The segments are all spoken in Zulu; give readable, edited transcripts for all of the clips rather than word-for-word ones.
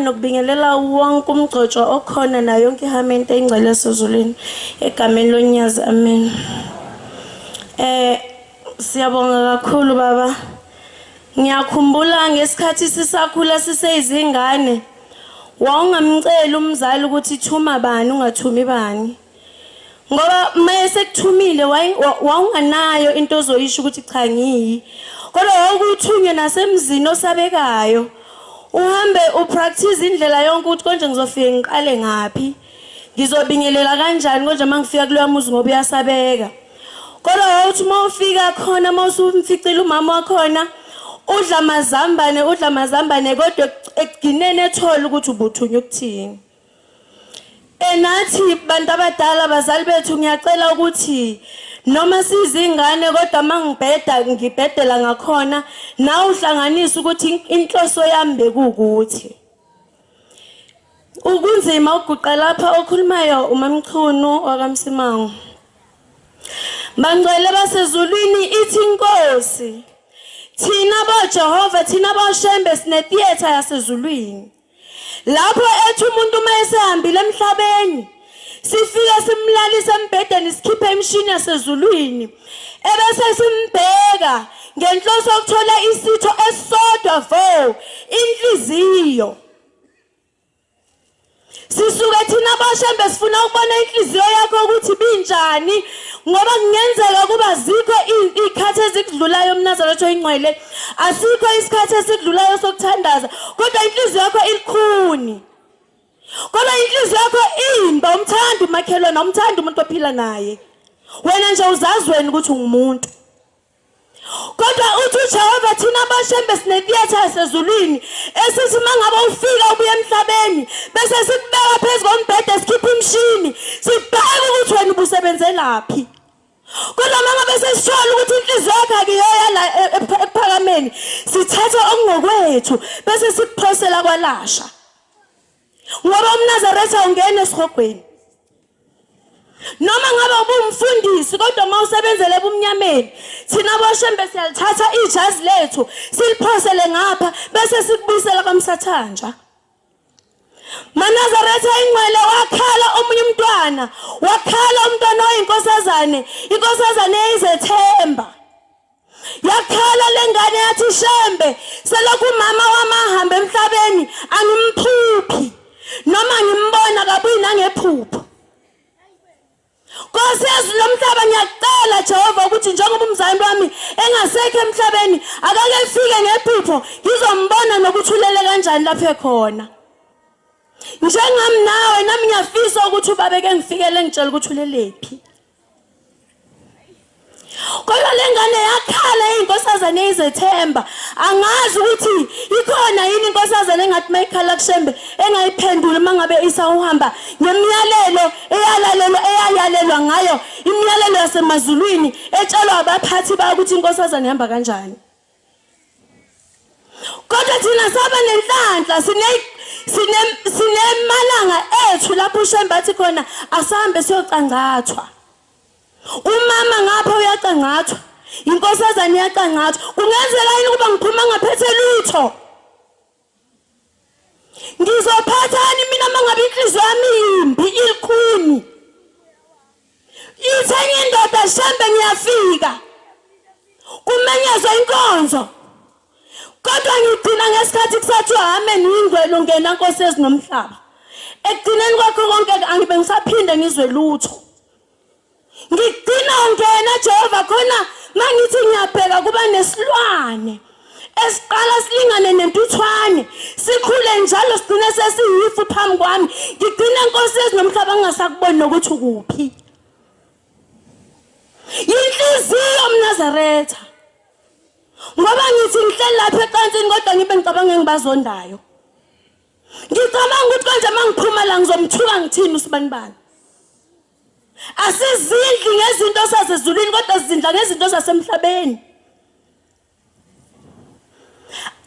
nokubingelela wonke umgcotshwa okhona nayo yonke ihamente engcwele esezulwini egameni lonyazi, amen. Siyabonga kakhulu baba. Ngiyakhumbula ngesikhathi sisakhula siseyizingane, wawungamceli umzali ukuthi thuma bani ungathumi bani. Ngoba mayesekuthumile wawunganayo into ozoyisho ukuthi cha ngiyi. Kodwa wawukuthunywe nasemzini osabekayo. Uhambe upractice indlela yonke ukuthi konje ngizofike ngiqale ngaphi. Ngizobingelela kanjani konje mangifika kuloya muzi ngoba uyasabeka. Kodwa wawuthi uma ufika khona uma usumficile umama wakhona udla amazambane udla amazambane kodwa ekugcineni ethola ukuthi ubuthunywa ukuthini. Enathi bantu abadala bazali bethu ngiyacela ukuthi noma sizingane kodwa mangibheda ngibhedela ngakhona nawe uhlanganise ukuthi inhloso yami bekuwukuthi ukunzima ukuguqa lapha okhulumayo uMamchunu wakaMsimango. Bangcwele basezulwini ithi inkosi thina boJehova thina boShembe sine theater yasezulwini. Lapho ethi umuntu uma esehambile emhlabeni sifike simlalise embhedeni sikhiphe imishini yasezulwini ebese simbheka ngenhloso yokuthola isitho esisodwa vo inhliziyo. Sisuke thina boShembe sifuna ukubona inhliziyo yakho ukuthi binjani ngoba kungenzeka kuba zikho iy'khathi ezikudlulayo mnazaretha oyingcwele, asikho isikhathi esikudlulayo sokuthandaza kodwa inhliziyo yakho ilikhuni, kodwa inhliziyo yakho imbi, awumthandi umakhelwane, awumthandi umuntu ophila naye, wena nje uzazi wena ukuthi ungumuntu. Kodwa uthi uJehova thina abashembe sinetiyetha yasezulwini esithi uma ngabe ufika ubuye emhlabeni bese sikubeka phezu kombhede sikhiphe imishini sibheke ukuthi wena ubusebenzelaphi. Kodwa uma ngabe sesithola ukuthi inhliziyo yakho akuyoya la ekuphakameni sithatha okungokwethu bese sikuphosela kwalasha. Ngoba umNazaretha ungena esihogweni. Noma ngabe ubumfundisi kodwa uma usebenzele ebumnyameni thina boshembe siyalithatha ijazi lethu siliphosele ngapha bese sikubuyisela kwamsathanja. MaNazaretha ingcwele wakhala omunye umntwana, wakhala umntwana oyinkosazane, inkosazane eyizethemba. Yakhala lengane yathi Shembe selokhu umama wami ahamba emhlabeni angimphuphi noma ngimbona kabuyi nangephupho. Nkosi yezulu lomhlaba ngiyakucela Jehova ukuthi njengoba umzali wami engasekho emhlabeni akake efike ngephupho ngizombona nokuthi ulele kanjani lapho ekhona. Njengami nawe nami ngiyafisa ukuthi ubaba ke ngifikele ngitshela ukuthi ulelephi. Kodwa le ngane yakhala inkosazane izethemba. Angazi ukuthi ikhona yini inkosazane engathi mayikhala kuShembe engayiphenduli uma ngabe isawuhamba ngemiyalelo eyalalelwa eyayalelwa ngayo imiyalelo yasemazulwini etshelwa abaphathi bayo ukuthi inkosazane ihamba kanjani. Kodwa thina saba nenhlanhla sine sine sinemalanga ethu lapho uShembe athi khona asambe siyocangcathwa. Umama ngapha uyacangcathwa, inkosazane iyacangcathwa. Kungenzeka yini ukuba ngiphuma ngaphethe lutho? Ngizophathani mina uma ngabe inhliziyo yami imbi ilikhuni? Ithe enye indoda Shembe ngiyafika. Kumenyezwa inkonzo. Kodwa ngigcina ngesikhathi kusathiwa amen ingcwele ungena Nkosi ezinomhlaba. Ekugcineni kwakho konke angibe ngisaphinde ngizwe lutho. Ngigcina ungena Jehova khona mangithi ngiyabheka kuba nesilwane esiqala silingane nentuthwane sikhule njalo sigcine sesiyifu phambi kwami ngigcine Nkosi ezinomhlaba ngingasakuboni nokuthi ukuphi. Yinhliziyo mNazaretha. Ngoba ngithi ngihleli lapha ecansini kodwa ngibe ngicabanga engibazondayo. Ngicabanga ukuthi konje mangiphuma la ngizomthuka ngithini usibanibani. Asizindli ngezinto sasezulwini kodwa sizindla ngezinto zasemhlabeni.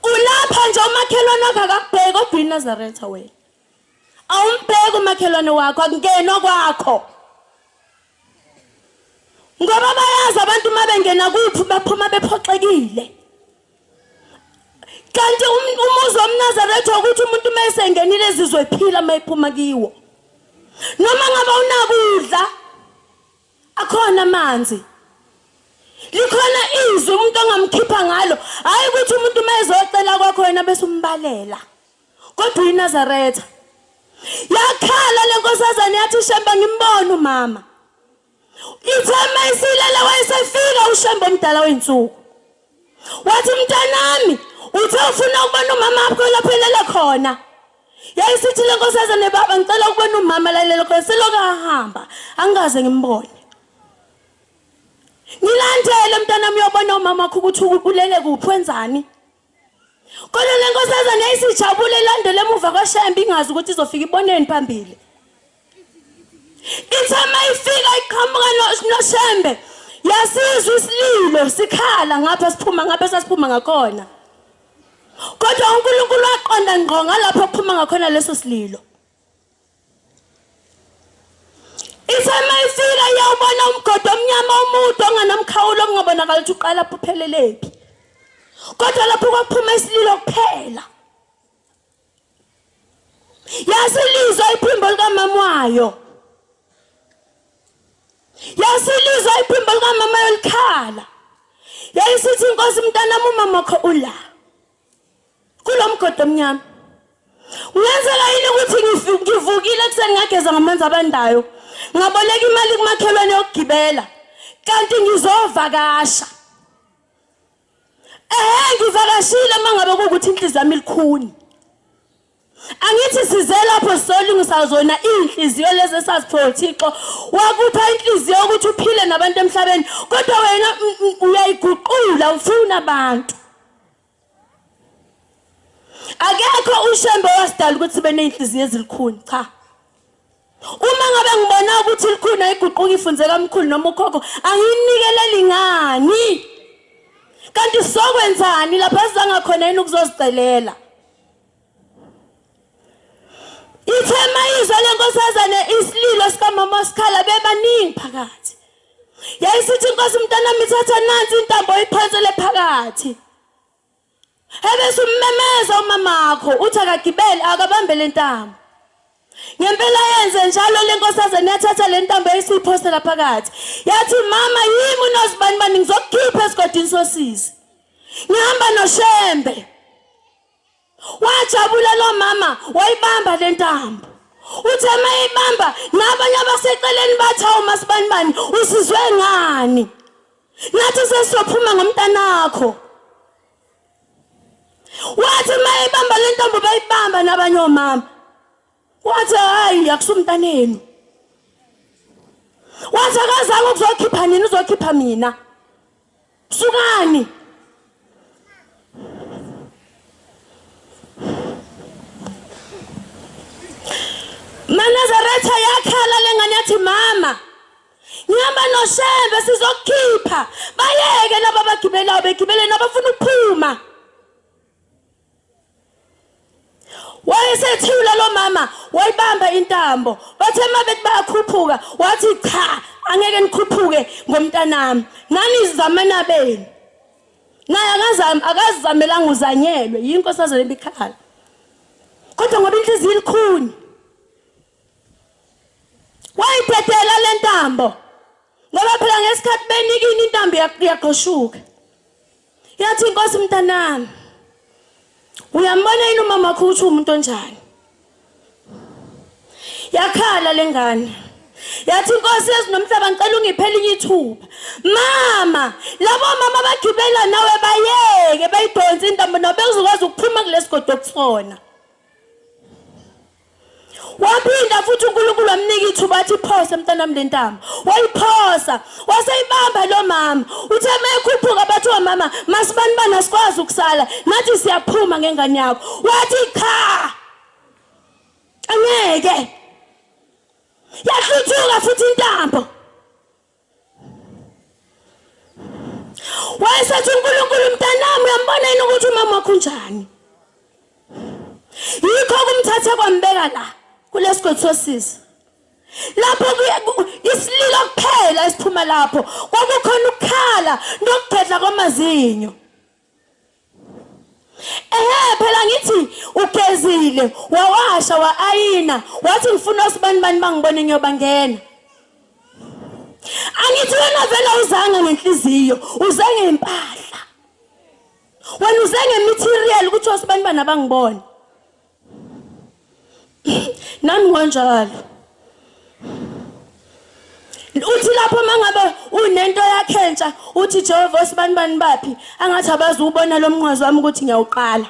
Ulapha nje umakhelwane wakho akakubheki kodwa uyiNazaretha wena. Awumbheki umakhelwane wakho akungenwa kwakho. Ngoba bayazi abantu uma bengena kuphi baphuma bephoxekile. Kanti umuzi womNazaretha ukuthi umuntu uma esengenile ezizwe ephila uma ephuma kiwo. Noma ngabe unakudla akhona amanzi. Likhona izwi umuntu ongamkhipha ngalo, hayi ukuthi umuntu uma ezocela kwakho wena bese umbalela. Kodwa uyiNazaretha. Yakhala lenkosazane yathi Shembe ngimbona umama. Ithe mayisilele wayesefika uShembe omdala wezinsuku. Wathi mntanami uthe ufuna ukubona umama wakho lapho elele khona. Yayisithi le nkosazane baba ngicela ukubona umama la elele khona seloku ahamba angikaze ngimbone. Ngilandele mntanami uyobona umama wakho ukuthi ulele kuphi wenzani. Kodwa le nkosazane yayisijabule ilandele emuva kwaShembe ingazi ukuthi izofika iboneni phambili. Ithe mayifika iqhamuka noShembe yasizwa isililo sikhala ngapha siphuma ngapha sasiphuma ngakhona. Kodwa uNkulunkulu waqonda ngqo ngalapho kuphuma ngakhona leso sililo. Ithe mayifika iyawubona umgodi omnyama omude onganamkhawulo okungabonakala ukuthi uqala uphelelephi. Kodwa lapho kwakuphuma isililo kuphela. Yasilizwa iphimbo likamama wayo. Yasilizwa iphimbo likamama yolikhala. Yayisithi inkosi mntanami umama wakho ula. Kulo mgodi omnyama. Kungenzeka yini ukuthi ngivukile ekuseni ngageza ngamanzi abandayo. Ngaboleka imali kumakhelwane yokugibela. Kanti ngizovakasha. Ehhe ngivakashile uma ngabe kuwukuthi inhliziyo yami ilikhuni. Angithi size lapho sizolungisa zona iy'nhliziyo lezi esaziphiwe uThixo. Wakupha inhliziyo ukuthi uphile nabantu emhlabeni, kodwa wena uyayiguqula ufuna abantu. Akekho uShembe owasidala ukuthi sibe ney'nhliziyo ezilikhuni, cha. Uma ngabe ngibona ukuthi likhuni ayiguquki ifunze kamkhulu noma ukhokho angiyinikeleli ngani? Kanti sokwenzani lapha sizanga khona yini ukuzozicelela? Ithe mayizwa le nkosazane isililo sikamama sikhala bebaningi phakathi. Yayisithi inkosi mntanami ithatha nansi intambo iphonsele phakathi. Ebese ummemeza umamakho uthi akagibele akabambe le ntambo. Ngempela yenze njalo le nkosazane yathatha le ntambo yayisiyiphosela phakathi. Yathi mama yimi unozibani bani ngizokukhipha esigodini sosizi. Ngihamba noShembe. Wajabula lo mama wayibamba le ntambo. Uthe mayibamba nabanye abaseceleni bathi awu masibanibani usizwe ngani? Nathi sesizophuma ngomntanakho. Wathi mayibamba le ntombi bayibamba nabanye omama. Wathi hayi akusumntanenu. Wathi akazange ukuzokhipha nini uzokhipha mina. Sukani. MaNazaretha yakhala lengane yathi mama Ngihamba noShembe sizokukhipha. Bayeke laba abagibelayo begibele nabafuna ukuphuma. Wayesethula lo mama wayibamba intambo. Bathe uma bethi bayakhuphuka wathi cha angeke nikhuphuke ngomntanami. Nani zamana benu. Naye akazami akazizamelanga uzanyelwe yinkosazana ebikhala. Kodwa ngoba inhliziyo ilikhuni Wayidedela le ntambo ngoba phela ngesikhathi benikini intambo iyagqoshuka. Yathi inkosi mntanami uyambona yini umama wakho ukuthi umuntu onjani? Yakhala lengane. Yathi inkosi ezinomhlaba ngicela ungiphe elinye ithuba. Mama, labo mama bagibela nawe bayeke bayidonse intambo nabo bezokwazi ukuphuma kulesigodi okusona. Waphinda futhi uNkulunkulu wamnika ithuba athi phose mntanami le ntambo. Wayiphosa, waseyibamba lo mama. Uthe mayekhuphuka bathi omama masibani bani asikwazi ukusala nathi siyaphuma ngengane yakho. Wathi cha. Angeke. Yahluthuka futhi intambo. Wayesethi uNkulunkulu mntanami uyambona yini ukuthi umama wakho unjani? Yikho kumthathe kwambeka la kulesigodi sosizi. Lapho isililo kuphela esiphuma lapho kwakukhona ukukhala nokugedla kwamazinyo. Ehe phela ngithi ugezile wawasha wa-ayina wathi ngifuna osibani bani bangibone ngiyobangena. Angithi wena vele awuzanga ngenhliziyo uze ngempahla. Wena uze nge-material ukuthi osibani bani abangibone. Nami ngonjalo. Uthi lapho mangabe unento yakhe entsha uthi Jehova osibani bani baphi angathi abazi ubona lo mnqwazi wami ukuthi ngiyawuqala.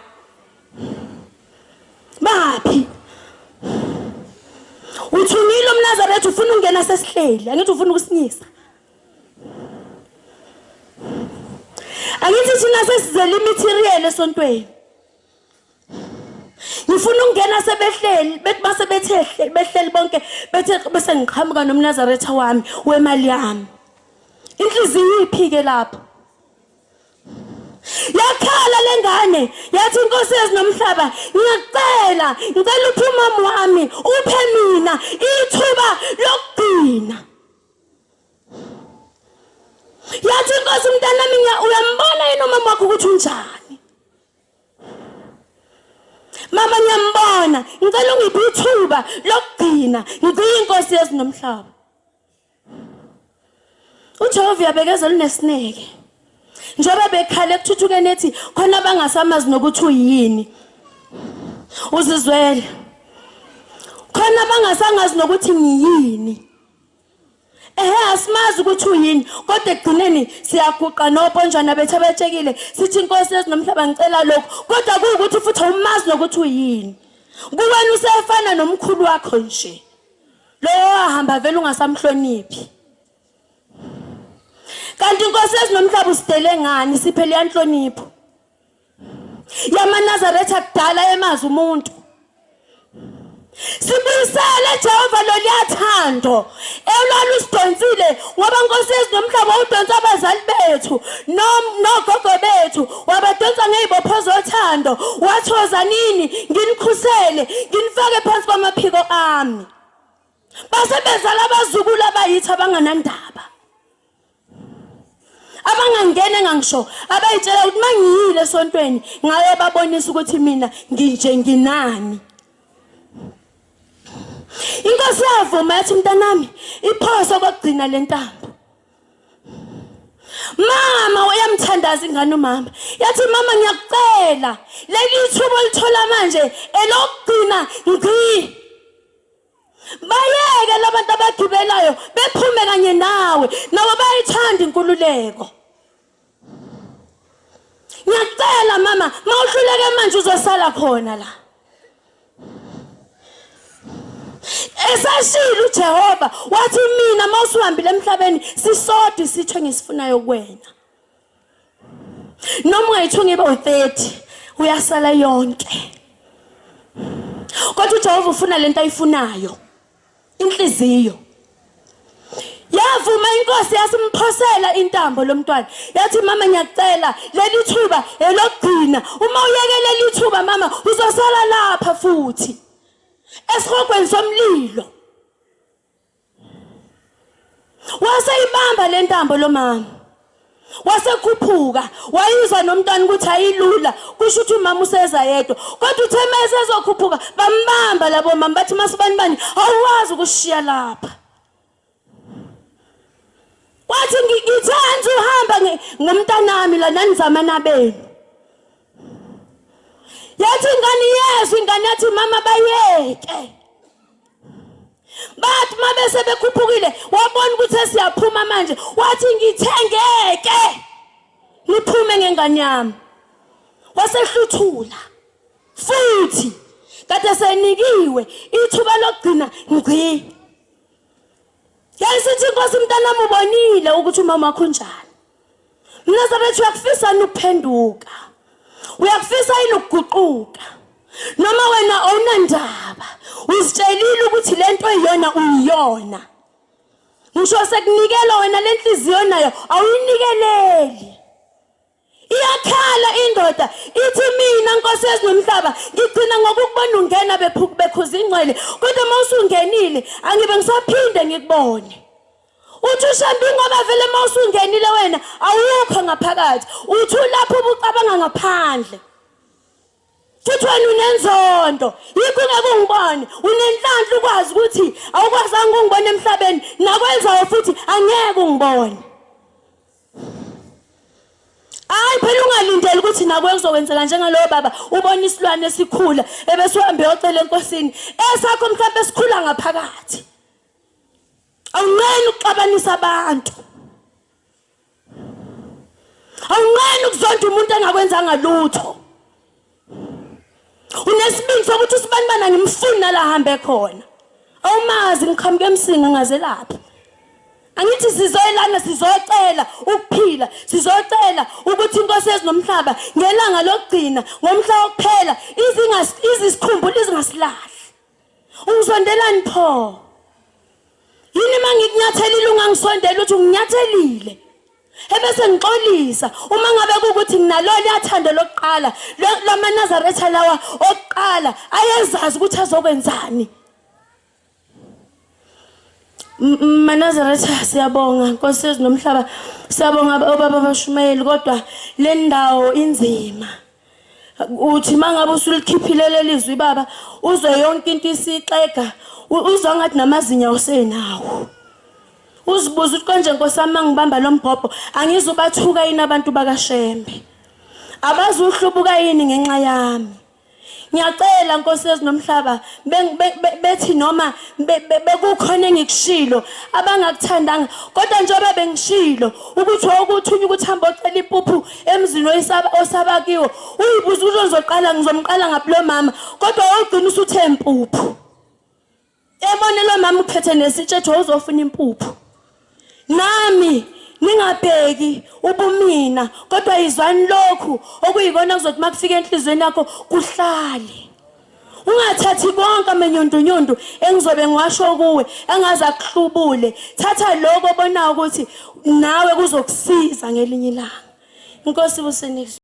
Baphi? Uthungile umNazaretha ufuna ukungena sesihleli angithi ufuna ukusinyisa. Angithi thina sesizele imaterial esontweni. Ngifuna ukungena sebehleli bethi base bethe behleli bonke bethe bese ngiqhamuka nomNazaretha wami wemali yami. Inhliziyo iphi ke lapho? Yakhala lengane yathi inkosi ezinomhlaba ngiyakucela ngicela uphe umama wami uphe mina ithuba lokugcina. Yathi inkosi mntanami uyambona yini umama wakho ukuthi unjani? Mama ngiyambona, ngicela ungiphe ithuba lokugcina ngigcine inkosi yezwi nomhlaba. UJehova uyabekezela unesineke. Njengoba bekhala ekuthuthukeni ethi khona abangasamazi nokuthi uyini. Uzizwele. Khona abangasangazi nokuthi ngiyini. Ehe asimazi ukuthi uyini kodwa ekugcineni siyaguqa noponjwana bethu abatshekile sithi inkosi ezinomhlaba ngicela lokhu kodwa kuwukuthi futhi awumazi nokuthi uyini kuwena usefana nomkhulu wakho nje lowo wahamba vele ungasamhloniphi kanti inkosi ezinomhlaba usidele ngani siphe leyanhlonipho yamaNazaretha kudala emazi umuntu sibuyisele Jehova loliyathando elwalusidonsile ngoba Nkosi yethu nomhlaba wawudonsa abazali bethu nogogo bethu wabadonsa ngey'bopho zothando wathoza nini nginikhusele nginifake phansi kwamaphiko ami base bezala abazukulu abayithi abanganandaba abangangena engangisho abayitshela ukuthi mangiyile esontweni ngayo babonisa ukuthi mina nginje nginani inkosi yavuma yathi mntanami iphoso kokugcina lentambo mama uyamthandaza ingane umama yathi mama ngiyakucela leli thuba olithola manje elokugcina ngci Bayeke labantu abagibelayo bephume kanye nawe nabo bayithanda inkululeko. Ngiyacela mama, mawuhluleke manje uzosala khona la. Esashilo uJehova wathi mina mawusuhambile emhlabeni sisodwa isitho engisifunayo kuwena. Noma ungayithunga ibe u-30 uyasala yonke. Kodwa uJehova ufuna lento ayifunayo. Inhliziyo. Yavuma inkosi yasimphosela intambo lomntwana. Yathi mama ngiyakucela leli thuba elokugcina. Uma uyeke leli thuba mama uzosala lapha futhi. Esihogweni somlilo. Waseyibamba le ntambo lo mama. Wasekhuphuka wayizwa nomntwana ukuthi ayilula kusho ukuthi umama useza yedwa kodwa uthe uma esezokhuphuka bambamba labo mama bathi masibani bani awuwazi ukushiya lapha wathi ngithanda uhamba ngomntanami la nanizama nabenu yathi ingane yezwa ingane yathi mama bayeke bathi uma bese bekhuphukile wabona ukuthi sesiyaphuma manje wathi ngithengeke niphume ngengane yami wasehluthula futhi kade senikiwe ithuba lokugcina ngci yayisithi inkosi mntanami ubonile ukuthi umama wakho unjani Mnazaretha uyakufisa yini ukuphenduka? Uyakufisa yini ukuguquka? Noma wena awunandaba, uzitshelile ukuthi lento eyiyona uyiyona. Ngisho sekunikela wena lenhliziyo nayo awuyinikeleli. Iyakhala indoda ithi mina Nkosi ezinomhlaba ngigcina ngokukubona ungena bekhuza ingcwele kodwa uma usungenile angibe ngisaphinde ngikubone. Uthi uShambi ngoba vele uma usungenile wena awukho ngaphakathi uthi ulapho ubucabanga ngaphandle. Futhi wena unenzondo, yikho ungeke ungibone. Unenhlanhla ukwazi ukuthi awukwazanga ukungibona emhlabeni, nakwenzayo futhi angeke ungibone. Hayi phela ungalindeli ukuthi nakuwe kuzokwenzeka njengalowo baba ubona isilwane esikhula ebese uhambe uyocela enkosini esakho mhlawumbe sikhula ngaphakathi. Awunqeni ukuxabanisa abantu. Awunqeni ukuzonda umuntu engakwenzanga lutho. Unesibindi sokuthi usibanibana ngimfuni nala hambe khona. Awumazi ngiqhamuke emsinga ungazelaphi. Angithi sizoyelana sizocela ukuphila, sizocela ukuthi inkosi ezinomhlaba ngelanga lokugcina, ngomhla wokuphela izingas izisikhumbula izingasilahli. Ungizondelani pho? Yini uma ngikunyathelile ungangisondela uthi unginyathelile? Ebese ngixolisa uma ngabe kukuthi nginalo liyathando lokuqala lwamaNazaretha lawa okuqala ayezazi ukuthi azokwenzani. MaNazaretha siyabonga Nkosi yezulu nomhlaba siyabonga obaba abashumayeli kodwa le ndawo inzima. Uthi mangabe usulikhiphile leli zwi baba uzwe yonke into isixega uzwa ngathi namazinyo awusenawo. Uzibuza ukuthi konje Nkosi yami mangibamba lo mbhobho angizubathuka yini abantu bakaShembe. Abazuhlubuka yini ngenxa yami. Ngiyacela Nkosi ezinomhlaba bethi noma bekukhona engikushilo abangakuthandanga kodwa njengoba bengishilo ukuthi wawukuthunywa ukuthi hamba ocela impuphu emzini osaba kiwo uyibuza ukuthi uzoqala ngizomqala ngaphi lo mama kodwa wawugcina usuthe impuphu Ebone lo mama uphethe nesitsha ethi wawuzofuna impuphu. Nami ningabheki ubumina kodwa yizwani lokhu okuyikona kuzothi makufika enhliziyweni yakho kuhlale. Ungathathi konke amenyundunyundu engizobe ngiwasho kuwe engaze akuhlubule. Thatha lokho obonayo ukuthi nawe kuzokusiza ngelinye ilanga. Inkosi ibusenizwe.